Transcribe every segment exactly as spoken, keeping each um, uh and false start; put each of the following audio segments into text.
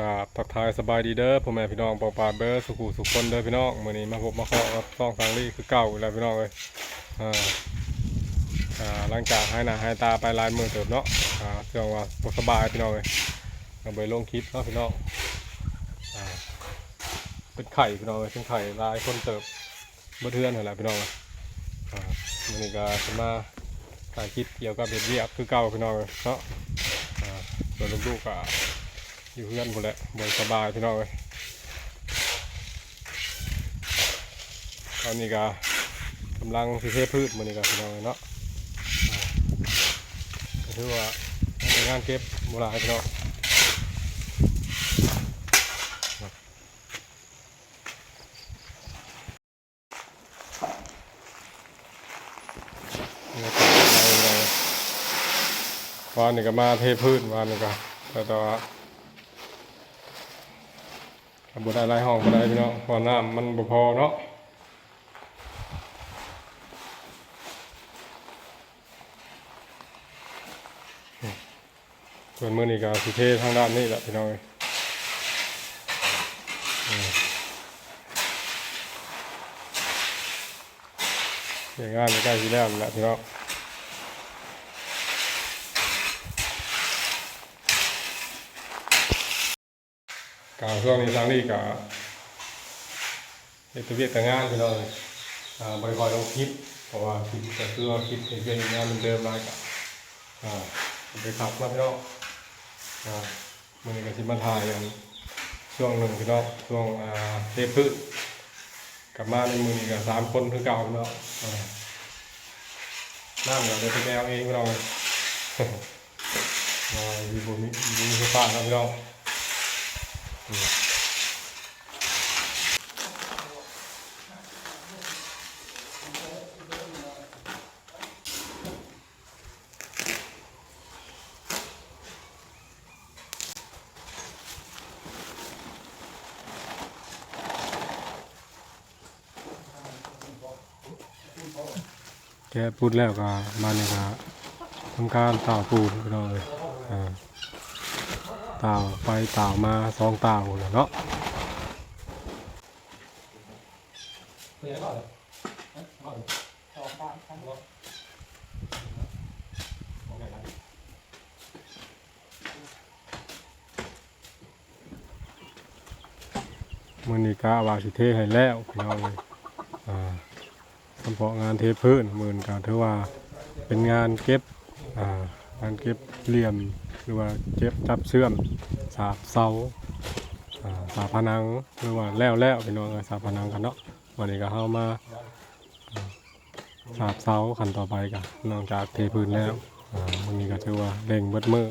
ครับ ทักทายสบายดีเด้อ พ่อแม่พี่น้องปองปายเบิดสู่ผู้สู่คนเด้อพี่น้อง มื้อนี้มาพบมาพ้อกับช่องสร้างลีคือเก่าอีกแล้วพี่น้องเอ้ย อ่า อ่า หลังจากหายหน้าหายตาไปหลายมื้อเติบเนาะ อ่า ช่วงว่าบ่สบายพี่น้องเอ้ย ก็บ่ได้ลงคลิปเนาะพี่น้อง อ่า เป็นไข้พี่น้องเอ้ย เป็นไข้หลายคนเติบ เบิดเฮือนนั่นแหละพี่น้อง อ่า มื้อนี้ก็สิมาถ่ายคลิปเกี่ยวกับเฮ็ดเวียกคือเก่าพี่น้องเนาะ อ่า ส่วนลูกๆก็อยู่เฮือนพู้นแหละ บ่สบายพี่น้องเอ้ย ตอนนี้ก็กำลังสิเทพื้นมื้อนี้ก็พี่น้องเนาะ อ่า ก็ถือว่าเป็นงานเก็บบ่หลายพี่น้อง วานนี้ก็มาเทพื้น วานนี้ก็ แต่ว่าก็บ่ได้หลายห้องปานใดพี่น้อง เพราะน้ำมันบ่พอเนาะ ส่วนมื้อนี้ก็สิเททางด้านนี้แหละพี่น้องเอ้ย อืม เฮ็ดงานใกล้สิแล้วนี่แหละพี่น้อง ก็ช่วงนี้สร้างลีก็เฮ็ดแต่เวียกแต่งานพี่น้องเอ้ย อ่า บ่ได้ค่อยลงคลิป เพราะว่าคลิปก็คือว่าคลิปเฮ็ดเวียกเฮ็ดงานเดิมๆหลายก็ อ่า ไปขับมาพี่น้อง อ่า มื้อนี้ก็สิมาถ่ายอันช่วงหนึ่งพี่น้อง ช่วง อ่า เทพื้น กลับมาในมื้อนี้ก็สามคนคือเก่าพี่น้อง อ่า น้ำก็เลยไปแก้วเองพี่น้อง อ่า อยู่บ่มี บ่มีไฟฟ้าเนาะพี่น้อง อืม แกะปูนแล้วก็มานี่ก็ทำการต่าวปูนพี่น้องเอ้ย อ่า ต่าวไปต่าวมาสองต่าวแหละเนาะ มื้อนี้กะว่าสิเทให้แล้วพี่น้องเอ้ย อ่า เฉพาะงานเทพื้นมื้อนี้กะถือว่าเป็นงานเก็บ อ่า งานเก็บเหลี่ยม หรือว่าเก็บจับเชื่อมสาบเสา อ่า สาบผนัง หรือว่าแล้วแล้วพี่น้องเอ้ย สาบผนังกันเนาะ วันนี้ก็เฮามา อ่า สาบเสาขั้นต่อไปกะ นอกจากเทพื้นแล้ว อ่า มื้อนี้ก็ถือว่าเร่งเบิดมื้อ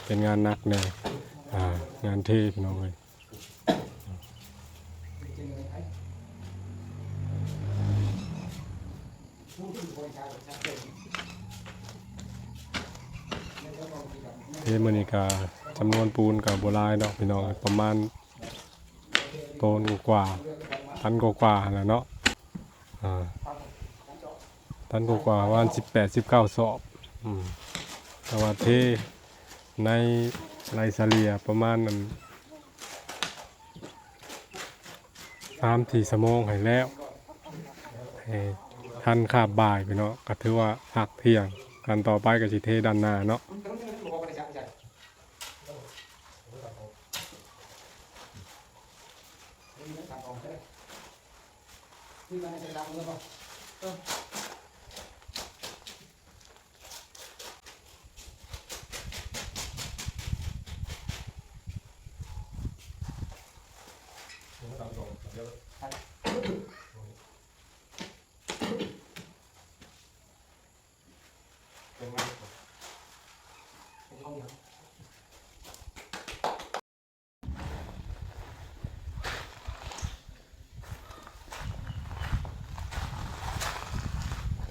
เป็นงานหนักแน่ อ่า งานเทพี่น้องเอ้ย เทมื้อนี้ก็จำนวนปูนก็บ่หลายดอกพี่น้อง ประมาณ โตนกว่า ตันกว่าๆ หั่นล่ะเนาะ อ่า ตันกว่าๆ ประมาณสิบแปด สิบเก้า สอบ อืม แต่ว่าเทในไร่เฉลี่ยประมาณนั้น สามสี่ ชั่วโมงให้แล้ว ให้ทันคาบบ่ายพี่น้อง ก็ถือว่าพักเที่ยง ขั้นต่อไปก็สิเทด้านหน้าเนาะ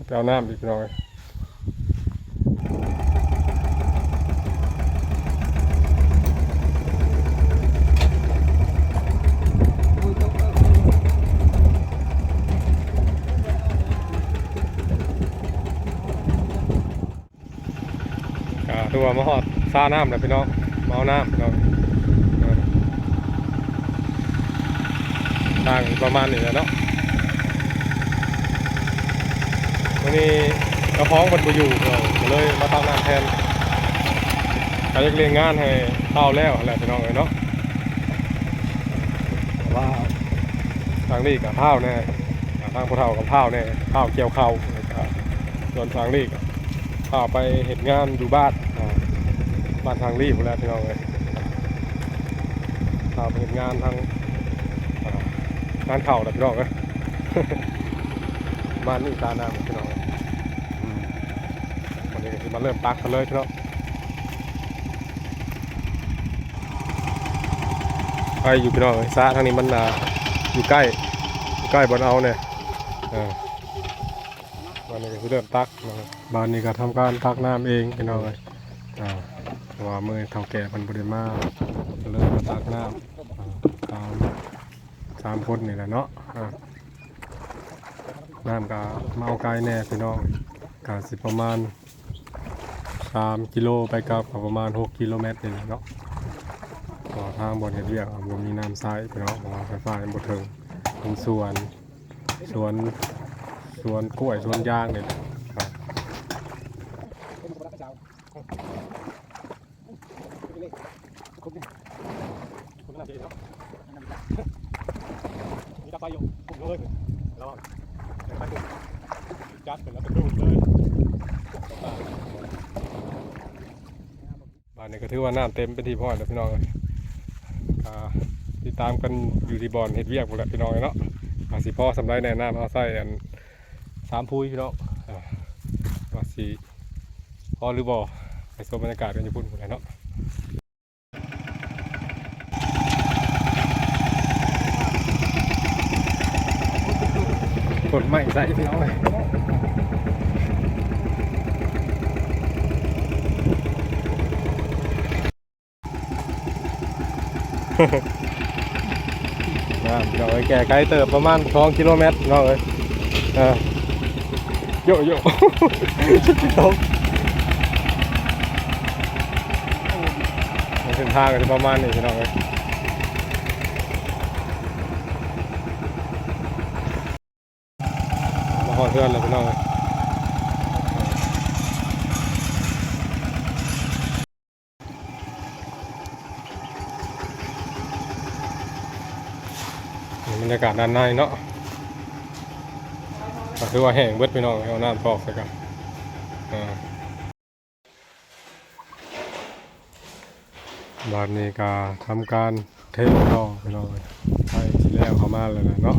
ไปเอาน้ำอีกหน่อย ก็ถือว่ามาฮอดสระน้ำแล้วพี่น้อง มาเอาน้ำพี่น้อง เออ ต่างประมาณนี้แหละเนาะ วันนี้เจ้าของเพิ่นบ่อยู่ เออ ก็เลยมาตักน้ำแทน ก็อยากเร่งงานให้เช้าแล้วแหละพี่น้องเอ้ยเนาะ ว่าทางนี้ก็เช้าแน่ อ่า ทางผู้เฒ่าก็เช้าแน่ เช้าเกี่ยวข้าว แล้วก็ส่วนทางนี้ก็เช้าไปเฮ็ดงานอยู่บ้าน อ่า บ้านทางนี้พู้นแหละพี่น้องเอ้ย เช้าไปเฮ็ดงานทาง อ่า งานเข้าแหละพี่น้องเอ้ย บ้านนี้ตาน้ำพี่น้องเอ้ย อืม วันนี้ก็สิมาเริ่มตักกันเลยพี่น้อง ไปอยู่พี่น้องเอ้ย สระทางนี้มัน อ่า อยู่ใกล้ อยู่ใกล้บ่อนเอาเนี่ย อ่า วันนี้ก็สิเริ่มตักนะครับ บ้านนี้ก็ทำการตักน้ำเองพี่น้องเอ้ย อ่า เพราะว่ามื้อเฒ่าแก่เพิ่นบ่ได้มา ก็เลยมาตักน้ำ อ่า ตาม สามคนนี่แหละเนาะ อ่า น้ำก็มาเอาไกลแน่พี่น้อง ก็สิประมาณสามกิโลไปกลับก็ประมาณหกกิโลเมตรนี่แหละเนาะ เพราะว่าทางบ่อนเฮ็ดเวียกอะบ่มีน้ำใช้พี่น้อง เพราะว่าไฟฟ้ายังบ่ถึง เป็นสวน สวน สวนกล้วย สวนยางนี่แหละครับ มีตาไฟอยู่ ผมเลย ระวัง จัดเป็นแล้วเป็นรูปเลย บ้านนี้ก็ถือว่าน้ำเต็มเป็นที่พอแล้วพี่น้องเอ้ย อ่า ติดตามกันอยู่ที่บ่อนเฮ็ดเวียกพู้นแหละพี่น้องเอ้ยเนาะ อ่า สิพอส่ำใดแน่ น้ำเอาใส่อันสามพุยพี่น้อง อ่า ว่าสิพอหรือบ่ ไปชมบรรยากาศกันอยู่พู้นพู้นแหละเนาะ ขนไม้ใส่พี่น้องเอ้ย น้ำพี่น้องเอ้ย แก่ไกลเติบประมาณสองกิโลเมตรพี่น้องเอ้ย อ่า โยโย่ ตก เส้นทางก็สิประมาณนี้พี่น้องเอ้ย มาฮอดเฮือนแล้วพี่น้องเอ้ย นี่บรรยากาศด้านในเนาะ ก็คือว่าแห้งเบิดพี่น้อง เอาน้ำทอกใส่กัน อ่า บาดนี้ก็ทำการเทท่อพี่น้องเอ้ย ไฟสิแล้วเข้ามาแล้วนะเนาะ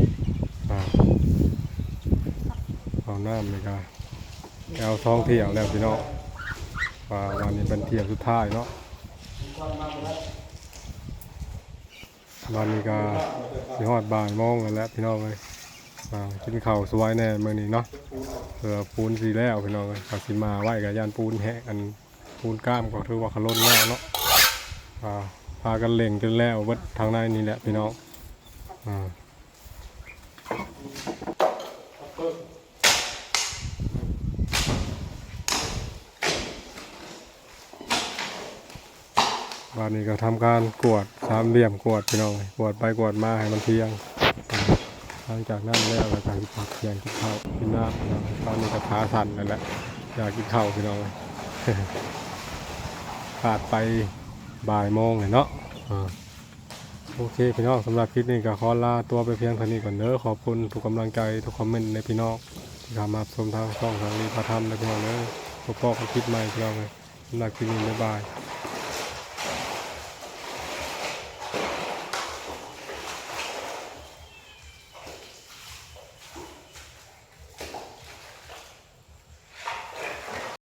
อ่า เอาน้ำนี่ก็เอาสองเที่ยวแล้วพี่น้อง ว่าวันนี้เป็นเที่ยวสุดท้ายเนาะ วันนี้ก็สิฮอดบ่ายโมงแล้วแหละพี่น้องเอ้ย อ่า กินข้าวสวยแน่มื้อนี้เนาะ เพื่อปูนสิแล้วพี่น้องเอ้ย ก็สิมาไว้ก็ย่านปูนแห้ง อันปูนก้ามก็ถือว่าเขาล้นแล้วเนาะ อ่า พากันเร่งจนแล้วเบิดทางในนี่แหละพี่น้อง อ่า บาดนี้ก็ทำการกวาดสามเหลี่ยม กวาดพี่น้อง กวาดไปกวาดมาให้มันเที่ยง หลังจากนั้นแล้วเราก็สิพักเที่ยงกินข้าวกินน้ำพี่น้อง ตอนนี้ก็ขาสั่นนั่นแหละ อยากกินข้าวพี่น้อง ขาดไปบ่ายโมงเลยเนาะ อ่า โอเคพี่น้อง สำหรับคลิปนี้ก็ขอลาตัวไปเพียงเท่านี้ก่อนเด้อ ขอบคุณทุกกำลังใจ ทุกคอมเมนต์ในพี่น้อง ที่เข้ามารับชมทางช่องทางนี้พาทำนะพี่น้องเด้อ พบกันคลิปใหม่พี่น้องเลย สำหรับคลิปนี้บ๊ายบาย